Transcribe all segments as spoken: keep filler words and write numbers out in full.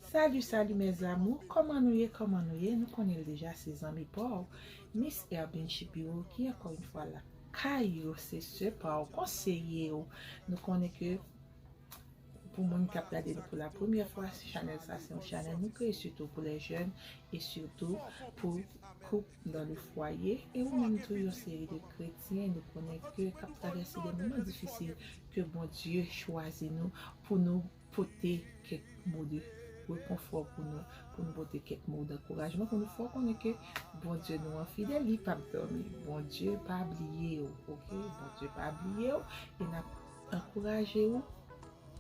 Salut, salut mes amours, kòman nou ye, kòman nou ye? Nou konnen l deja, se zanmi pa w, Miss Erbene Shapiro ki ankò yon fwa la kay ou, se sè pa w, konseye w. Nou konnen ke pou moun k ap gade nou pou la premyè fwa, chanèl sa se yon chanèl nou kreye sitou pou les jeunes e sitou pou koup dans le foyer. E ou menm tou, yon seri de kretyen, nou konnen ke k ap travèse de moman difisil, ke Bondye chwazi nou pou nou pote kèk mo de rekonfò pou nou, pou nou pote kèk mo dankourajman, pou nou fè w konnen ke Bondye nou an fidèl, li p ap dòmi. Bondye pa bliye w, oke? Bondye pa bliye w, e n ap ankouraje w.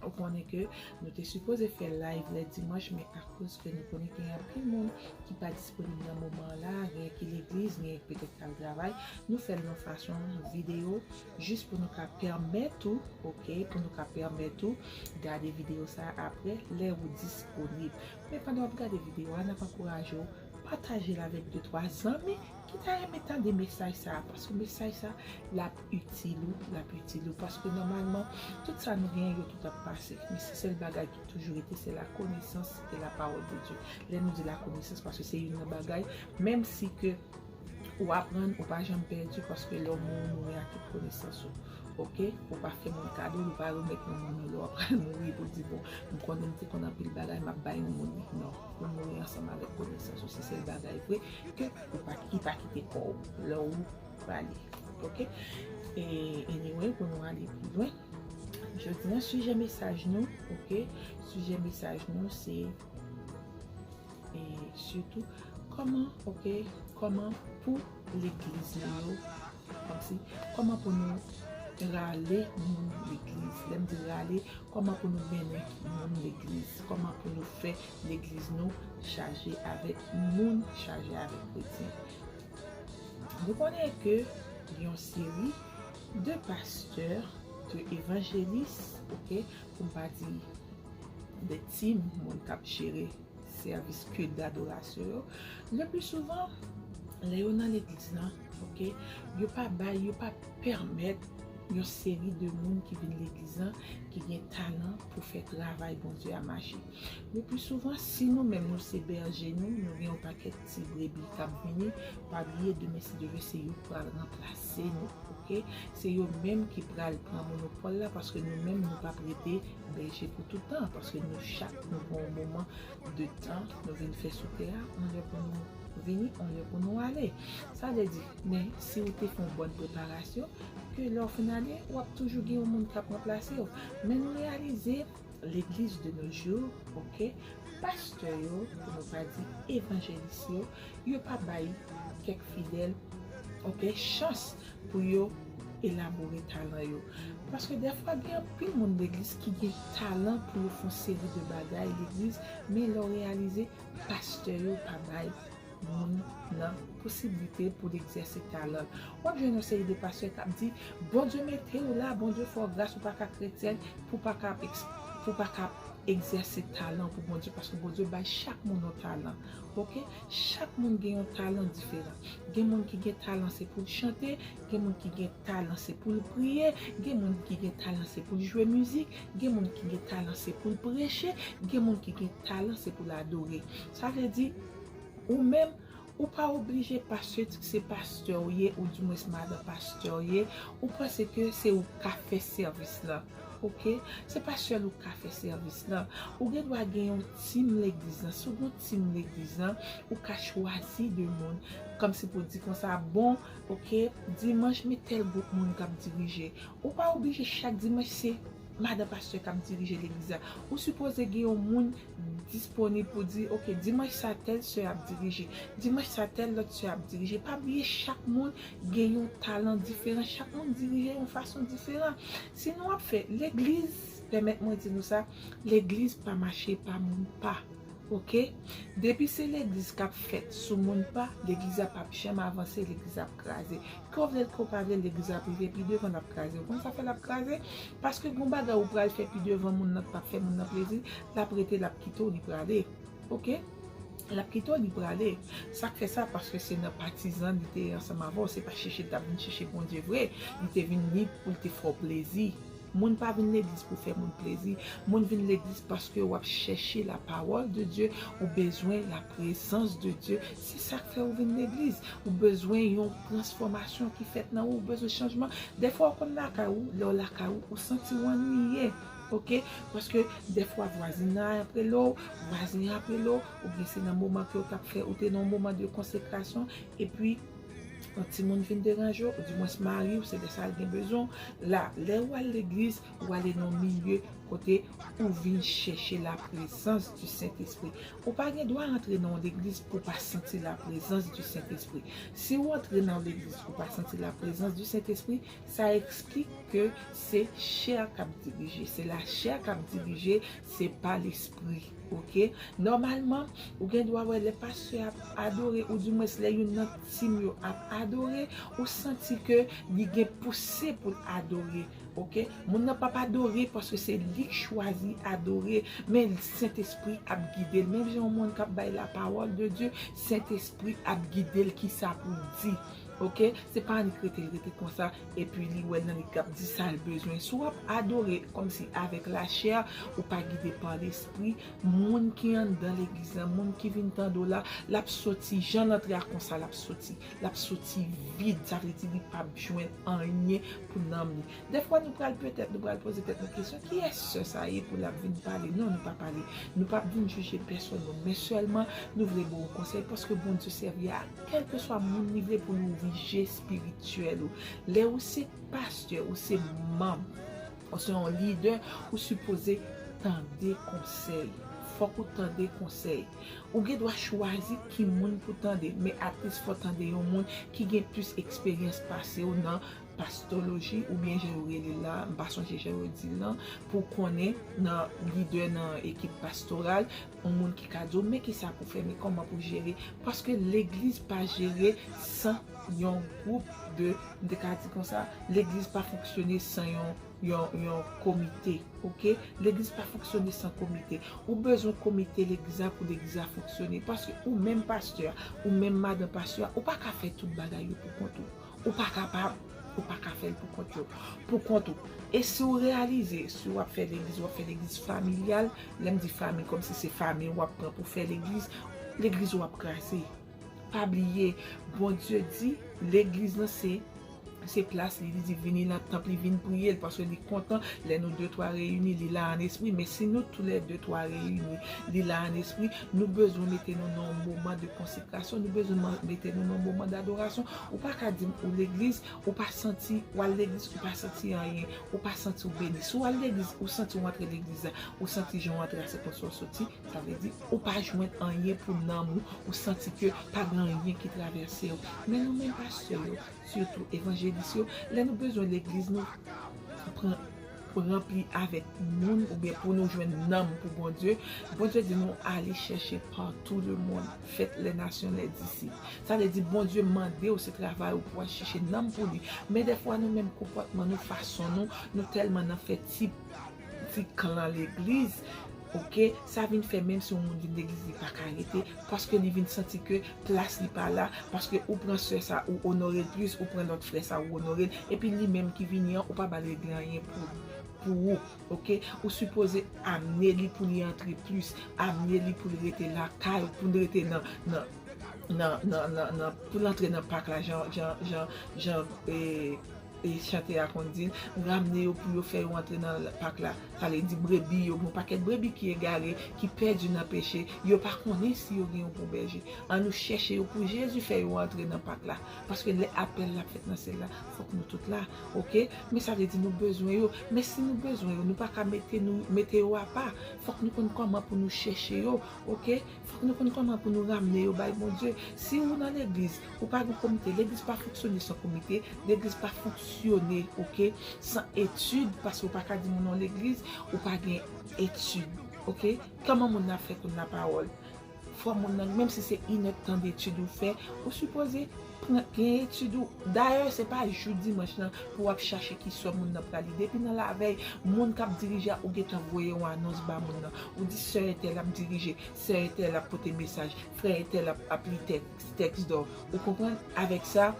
Ou konnen ke nou te sipoze fè live lè dimanch, men akoz ke nou konnen gen anpil moun ki pa disponib nan moman la, gen ki legliz, gen petèt k al travay, nou fè l nan fason videyo, jis pou nou ka pèmèt ou, oke, pou nou ka pèmèt ou gade videyo sa a apre, lè ou disponib. Men pandan w ap gade videyo a, n ap ankouraje w pataje l avèk de twa zanmi ki ta renmen tande mesaj sa a, paske mesaj sa a, l ap itil ou, l ap itil ou, paske nòmalman, tout sa nou genyen yo, tout ap pase. Men se sèl bagay ki toujou rete, se la connaissance et la parole de Dieu. Lè nou di la connaissance, paske se youn nan bagay, menm si ke ou aprann, ou pa janm pèdi, paske lè w mouri, ou mouri ak tout konesans ou. Oke? Ou pa fè moun kado, ou pa remèt nan moun yo lè w ap pral mouri pou di, bon, m konnen m te konn anpil bagay, m ap bay yon moun li. Non, ou mouri ansanm avèk konesans ou. Se sèl bagay vre ke ou pa, ki pa kite kò w lè ou prale. Oke? E anyway, pou nou ale pi lwen, jodi a, sijè mesaj nou, oke? Sijè mesaj nou, se e sitou, kòman, oke, kòman pou legliz nou yo, kòmsi, kòman pou nou rale moun legliz. Lè m di rale, kòman pou nou mennen moun legliz, kòman pou nou fè legliz nou chaje avèk moun, chaje avèk kretyen. Nou konnen ke gen yon seri de pastè, de evanjelis, oke, pou m pa di de tim, moun k ap jere sèvis kilt dadorasyon yo, le pli souvan, lè yo nan legliz lan, oke, yo pa bay, yo pa pèmèt yon seri de moun ki vin legliz lan, ki gen talan pou fè travay Bondye a mache. Le pli souvan, si nou menm nou se bèje nou, nou gen yon pakèt ti brebi k ap vini, pa bliye demen si Dye vle se yo k pral ranplase nou, oke? Se yo menm ki pral pran monopòl la, paske nou menm nou p ap rete bèje pou tout tan, paske nou chak nou gen yon moman de tan nou vin fè sou tè a, yon lè pou nou vini, yon lè pou nou ale. Sa vle di, men si ou te fè yon bòn preparasyon, ke lè w fin ale, w ap toujou gen yon moun k ap ranplase w. Men nou reyalize, legliz de nos jours, oke, pastè yo, pou nou pa di evanjelis yo, yo pa bay kèk fidèl, oke, chans pou yo elabore talan yo. Paske dèfwa gen anpil moun legliz ki gen talan pou yo fè yon seri de bagay legliz, men lè w reyalize, pastè yo pa bay moun nan posiblite pou l egzèse talan l. W ap jwenn yon seri de pastè k ap di, Bondye mete w la, Bondye fè w gras, ou pa ka kretyèn, pou w pa ka ap eks-, pou w pa ka ap egzèse talan pou Bondye, paske Bondye bay chak moun yon talan. Oke? Chak moun gen yon talan diferan. Gen moun ki gen talan se pou l chante, gen moun ki gen talan se pou l priye, gen moun ki gen talan se pou l jwe mizik, gen moun ki gen talan se pou l preche, gen moun ki gen talan se pou l adore. Sa vle di, ou menm, ou pa oblije paske se pastè w ye, oudimwens madan pastè w ye, ou panse ke se ou k ka fè sèvis lan. Oke? Se pa sèl ou k ka fè sèvis lan. Ou gen dwa gen yon tim legliz lan. Si w gen yon tim legliz lan, ou ka chwazi de moun. Kòmsi pou di konsa, bon, oke, dimanch, men tèl gwoup moun k ap dirije. Ou pa oblije chak dimanch se madan pastè k ap dirije legliz la. Ou sipoze gen yon moun disponib pou di, oke, dimanch sa tèl sè ap dirije, dimanch sa tèl lòt sè ap dirije. Pa bliye chak moun gen yon talan diferan, chak moun dirije yon fason diferan. Si nou ap fè legliz, pèmèt mwen di nou sa, legliz pa mache pa moun pa. Oke? Depi se legliz k ap fèt sou moun pa, legliz la p ap janm avanse, legliz la ap kraze. Ke w vle l, ke w pa vle l, legliz la ap rive pi devan, l ap kraze. Ou konn sa fè l ap kraze? Paske gon bagay ou pral fè pi devan, moun nan k p ap fè moun nan plezi, l ap rete, l ap kite w, li prale. Oke? L ap kite w, li prale. Sa k fè sa? Paske se nan patizan li te ye ansanm avè w. Se pa chèche l t ap vin chèche Bondye vre. Li te vin li pou l te fè w plezi. Moun pa vin legliz pou fè moun plezi. Moun vin legliz paske w ap chèche la parole de Dieu, ou bezwen la présence de Dieu. Se sa k fè ou vin legliz. Ou bezwen yon transfòmasyon ki fèt nan ou, ou bezwen chanjman. Dèfwa w konn lakay ou, lè w lakay ou, ou santi w anniye. Oke? Paske dèfwa vwazin nan ap rele w, vwazen an ap rele w, oubyen se nan moman ke w t ap fè, ou te nan yon moman de konsekrasyon, epi yon timoun vin deranje w, oudimwens mari w, se lè sa l gen bezwen w. La, lè w al legliz, ou ale nan yon milye kote ou vin chèche la présence du Saint-Esprit. Ou pa gen dwa antre nan yon legliz pou w pa santi la présence du Saint-Esprit. Si w antre nan yon legliz ou pa santi la présence du Saint-Esprit, sa eksplike ke se chè k ap dirije. Se la chè k ap dirije, se pa lespri. Oke? Nòmalman, ou gen dwa wè lè pastè ap adore, oudimwens lè youn nan tim yo ap adore, ou santi ke li gen pouse pou l adore. Oke? Moun nan p ap adore paske se li k chwazi adore, men Sentespri ap gide l. Menm jan yon moun k ap bay la parole de Dieu, Sentespri ap gide l kisa pou l di. Oke? Se pa annik rete l rete konsa, epi li wè nan li k ap di sa l bezwen. Si w ap adore kòmsi avèk lachè, ou pa gide pa lespri, moun ki anndan legliz la, moun ki vin tande w la, l ap soti, jan l antre a konsa l ap soti. L ap soti vid, sa vle di li p ap jwenn anyen pou nanm li. Dèfwa nou pral petèt, nou pral poze tèt nou kesyon, kiyès sè sa ye pou l ap vin pale? Non, nou pa pale. Nou p ap vin jije pèsonn, non. Men sèlman, nou vle ba w konsèy, paske Bondye sèvi a kèlkeswa moun li vle pou li ouvri je espirityèl ou. Lè ou se pastè, ou se manm, ou se yon lidè, ou sipoze tande konsèy. Fòk ou tande konsèy. Ou gen dwa chwazi ki moun pou tande, men at least fò tande yon moun ki gen plis eksperyans pase w nan pastoloji, oubyen jan yo rele l la, m pa sonje jan yo di l lan, pou konnen nan lidè nan ekip pastoral, yon moun ki ka di w, men kisa pou fè, men kòman pou jere. Paske legliz pa jere san yon gwoup de, m te ka di konsa, legliz pa fonksyone san yon, yon, yon komite, oke? Legliz pa fonksyone san komite. Ou bezwen komite legliz la pou legliz la fonksyone. Paske ou menm pastè a, ou menm madan pastè a, ou pa ka fè tout bagay yo pou kont ou. Ou pa kapab, ou pa ka fè l pou kont yo, pou kont ou. E si w reyalize, si w ap fè legliz, w ap fè legliz familyal, lè m di fanmi, kòmsi se fanmi w ap pran pou fè legliz, legliz ou ap kraze. Pa bliye, Bondye di, legliz lan se, se plas li, li di vini nan tanp li, vin priye l, paske li kontan lè nou de twa reyini, li la an espri, men si nou tou lè de twa reyini, li la an espri, nou bezwen mete nou nan yon moman de konsekrasyon, nou bezwen man- mete nou nan yon moman dadorasyon. Ou pa ka di m ou legliz, ou pa santi, w al legliz, ou pa santi anyen, ou pa santi w beni. Si w al legliz, ou santi w antre legliz la, ou santi jan w antre a, se konsa w soti, sa vle di, ou pa jwenn anyen pou nanm ou, ou santi ke pa gen anyen ki travèse w. Men nou menm pastè yo, sitou evanjelis yo, lè nou bezwen legliz, nou pran ranpli avèk moun oubyen pou nou jwenn nanm pou Bondye. Bondye di nou ale chèche partout le monde, faites les nations les disciples. Sa vle di Bondye mande w, se travay ou pou al chèche nanm pou li. Men dèfwa nou menm konpòtman nou, fason nou, nou tèlman nan fè ti, ti klan legliz, oke, sa vin fè menm si yon moun vin legliz li pa ka rete, paske li vin santi ke plas li pa la, paske ou pran sè sa ou onore l plis, ou pran lòt frè sa ou onore l, epi li menm ki vini an, ou pa ba l regle anyen pou, pou ou, oke? Ou sipoze amne li pou li antre plis, amne li pou l rete lakay ou, pou l rete nan, nan, nan, nan, nan, nan, pou l antre nan pak la, jan, jan, jan, jan, e, e chante a konn di l, ramne yo pou yo fè yo antre nan pak la. Sa vle di brebi yo, gen yon pakèt brebi ki egare, ki pèdi nan peche, yo pa konnen si yo gen yon bon bèje. Annou chèche yo pou Jezi fè yo antre nan pak la. Paske lè apèl la fèt nan syèl la, fòk nou tout la, oke? Men sa vle di nou bezwen yo. Men si nou bezwen yo, nou pa ka mete nou, mete yo apa. Fòk nou konn kòman pou nou chèche yo, oke? Fòk nou konn kòman pou nou ramne yo bay Bondye. Si ou nan legliz, ou pa gen komite, legliz pa fonksyone san komite, legliz pa fonksyone, oke, san etid, paske ou pa ka di moun nan legliz, ou pa gen etid, oke? Kòman moun nan ap fè konn lapawòl? Fò moun nan, menm si se inèdtan detid ou fè, ou sipoze pran, gen etid ou. Dayè, se pa jou dimanch lan pou w ap chache ki sè moun nan pral li. Depi nan lavèy, moun k ap dirije a, ou gentan voye yon anons ba moun nan. Ou di sè entèl ap dirije, sè entèl ap pote mesaj, frè entèl ap, ap li tèks, tèks dò. Ou konprann? Avèk sa,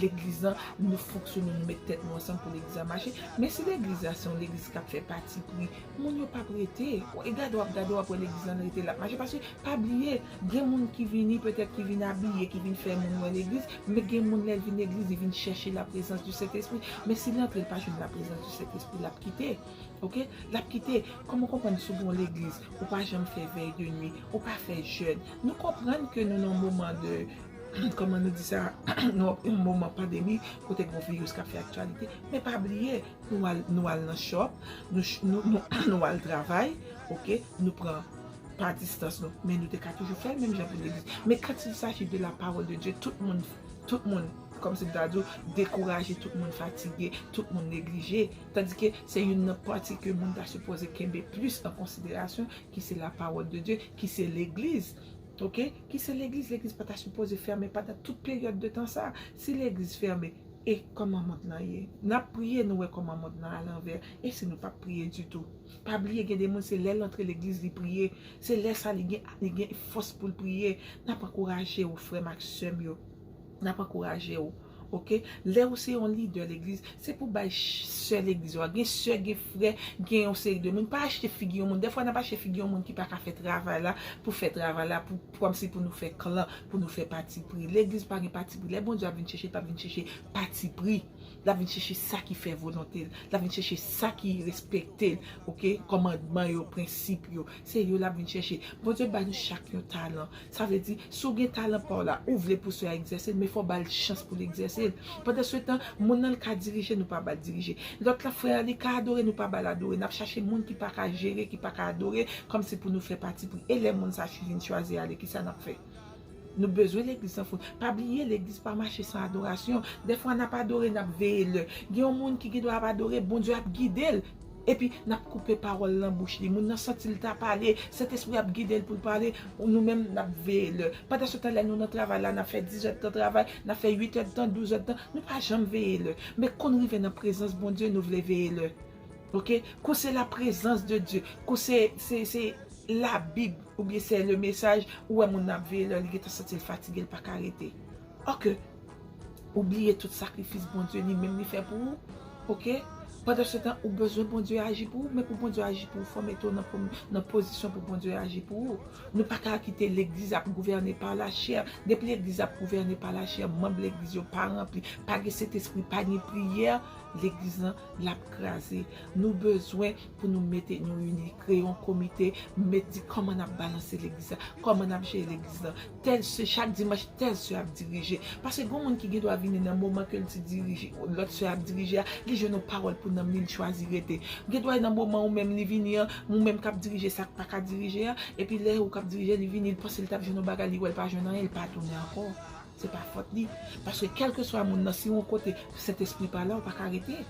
legliz lan, nou fonksyone, nou met tèt nou ansanm pou legliz la mache. Men si legliz la se yon legliz k ap fè pati pri, moun yo p ap rete. E gade w ap gade, w ap wè legliz lan rete, l ap mache. Paske pa bliye, gen moun ki vini, petèt ki vin abiye, ki vin fè moun wè legliz, men gen moun lè l vin legliz, li vin chèche la prezans di Sentespri. Men si l antre, l pa jwenn la prezans di Sentespri, l ap kite. Ok? L ap kite. Kòman w konprann si w gen yon legliz, ou pa janm fè vèy de nwi, ou pa fè jèn? Nou konprann ke nou nan yon moman de, kòman nou di sa, nou yon moman pandemi, kote gen yon viris k ap fè aktyalite. Men pa bliye, nou al, nou al nan shop, nou, nou, nou, nou al travay, ok, nou pran pa distans nou, men nou te ka toujou fè l menm jan pou legliz. Men quand il s'agit de la parole de Dieu, tout moun, tout moun, kòmsi m ta di w, dekouraje, tout moun fatige, tout moun neglije. Tandike se youn nan pati ke moun ta sipoze kenbe plis an konsiderasyon, ki se la parole de Dieu, ki se legliz. Ok? Ki se legliz, legliz pa ta sipoze fèmen pandan tout peryòd de tan sa. Si legliz fèmen, e kòman mond lan ye? N ap priye, nou wè kòman mond lan alanvè. E si nou p ap priye ditou? Pa bliye, gen de moun, se lè l antre legliz, li priye. Se lè sa li gen, li gen fòs pou l priye. N ap ankouraje w, frè m ak sè m yo. N ap ankouraje w. Ok? Lè ou se yon lidè legliz, se pou bay ch-, sè legliz yo a. Gen sè, gen frè, gen yon seri de moun. Pa achte figi yon moun. Dèfwa n ap achte figi yon moun ki pa ka fè travay la, pou fè travay la, pou, pou, kòmsi pou nou fè klan, pou nou fè pati pri. Legliz pa gen pati pri. Lè Bondye ap vin chèche, l p ap vin chèche pati pri. L ap vin chèche sa ki fè volonte l. L ap vin chèche sa ki respekte l. Ok? Kòmandman yo, prensip yo. Se yo l ap vin chèche. Bondye bay nou chak yon talan. Sa vle di, si w gen talan pa w la, ou vle pou sè a egzèse l, men fò w ba l chans pou l egzèse l. Pandansetan, moun nan l ka dirije, nou pa ba l dirije. Lòt la, frè a, li ka adore, nou pa ba l adore. N ap chache moun ki pa ka jere, ki pa ka adore, kòmsi pou nou fè pati pri. E lè moun sa vin chwazi ale, kisa n ap fè? Nou bezwen legliz nan foul. Pa bliye, legliz pa mache san adorasyon. Dèfwa, n ap adore, n ap veye lè. Gen yon moun ki gen dwa ap adore, Bondye ap gide l. Epi, n ap koupe pawòl nan bouch li. Moun nan santi l ta pale, Sentespri ap gide l pou l pale. Nou menm, n ap veye lè. Pandansetan, lè nou nan travay la, n ap fè diz èdtan travay, n ap fè uit èdtan, douz èdtan, nou pa janm veye lè. Men kon n rive nan prezans Bondye, nou vle veye lè. Ok? Kou se la prezans de Dye, kou se, se, se Labib, oubyen se le mesaj, ou wè moun nan ap veye lè, li gentan santi l fatige, l pa ka rete. Ok. Ou bliye tout sakrifis Bondye li menm li fè pou ou. Ok? Pandansetan, ou bezwen Bondye aji pou ou, men pou Bondye aji pou ou, fò w mete w nan pwom-, nan pozisyon pou Bondye aji pou ou. Nou pa ka kite legliz ap gouvène pa lachè. Depi legliz ap gouvène pa lachè, manm legliz yo pa ranpli, pa gen Sentespri, pa gen priyè, legliz lan, l ap kraze. Nou bezwen pou nou mete nou ini, kreye yon komite, met di kòman n ap balanse legliz la, kòman n ap jere legliz la. Tèl sè, chak dimanch, tèl sè ap dirije. Paske gen moun ki gen dwa vini nan moman ke l ti dirije, lòt sè ap dirije a, li jwenn yon pawòl pou nanm li, li chwazi rete. Gen dwa nan moman ou menm li vini an, ou menm k ap dirije sa k pa ka dirije a, epi lè ou k ap dirije, li vini, li panse li t ap jwenn yon bagay, li wè l pa jwenn anyen, li pa tounen ankò. Se pa fòt li. Paske kèlkeswa moun nan, si yon kote Sentespri pa la, ou pa ka rete.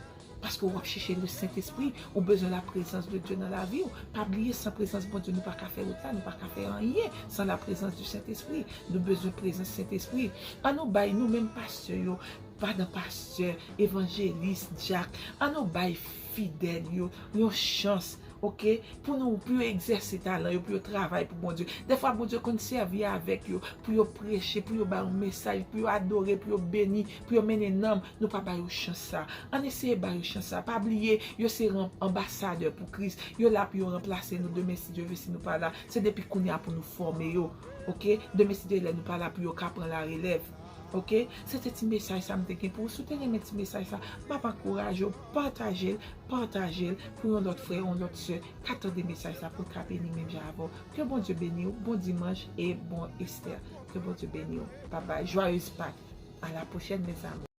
Paske w ap chèche le Sentespri, ou bezwen la prezans de Dye nan lavi w. Pa bliye, san prezans Bondye, nou pa ka fè wout la, nou pa ka fè anyen san la prezans du Sentespri. Nou bezwen prezans Sentespri. Ann nou bay nou menm pastè yo, madan pastè, evanjelis, dyak, ann nou bay fidèl yo yon chans, ok, pou nou, pou yo egzèse talan yo, pou yo travay pou Bondye. Dèfwa, Bondye konn sèvi avèk yo pou yo preche, pou yo bay yon mesaj, pou yo adore, pou yo beni, pou yo mennen nanm. Nou pa ba yo chans sa. Ann eseye ba yo chans sa. Pa bliye, yo se ran-, anbasadè pou Kris. Yo la pou yo ranplase nou demen, si Dye vle, si nou pa la. Se depi kounye a pou nou fòme yo. Ok? Demen, si Dye vle, lè nou pa la, pou yo ka pran larelèv. Ok? Se te ti mesaj sa m te gen pou ou. Si w te renmen ti mesaj sa, m ap ankouraje w, pataje l, pataje l pou yon lòt frè, yon lòt sè ka tande mesaj sa, pou l ka beni menm jan avè w. Ke Bondye beni w. Bon dimanch e bon Estè. Ke Bondye beni w. Babay. Joyeuse Pâques. À la prochaine, mes amours.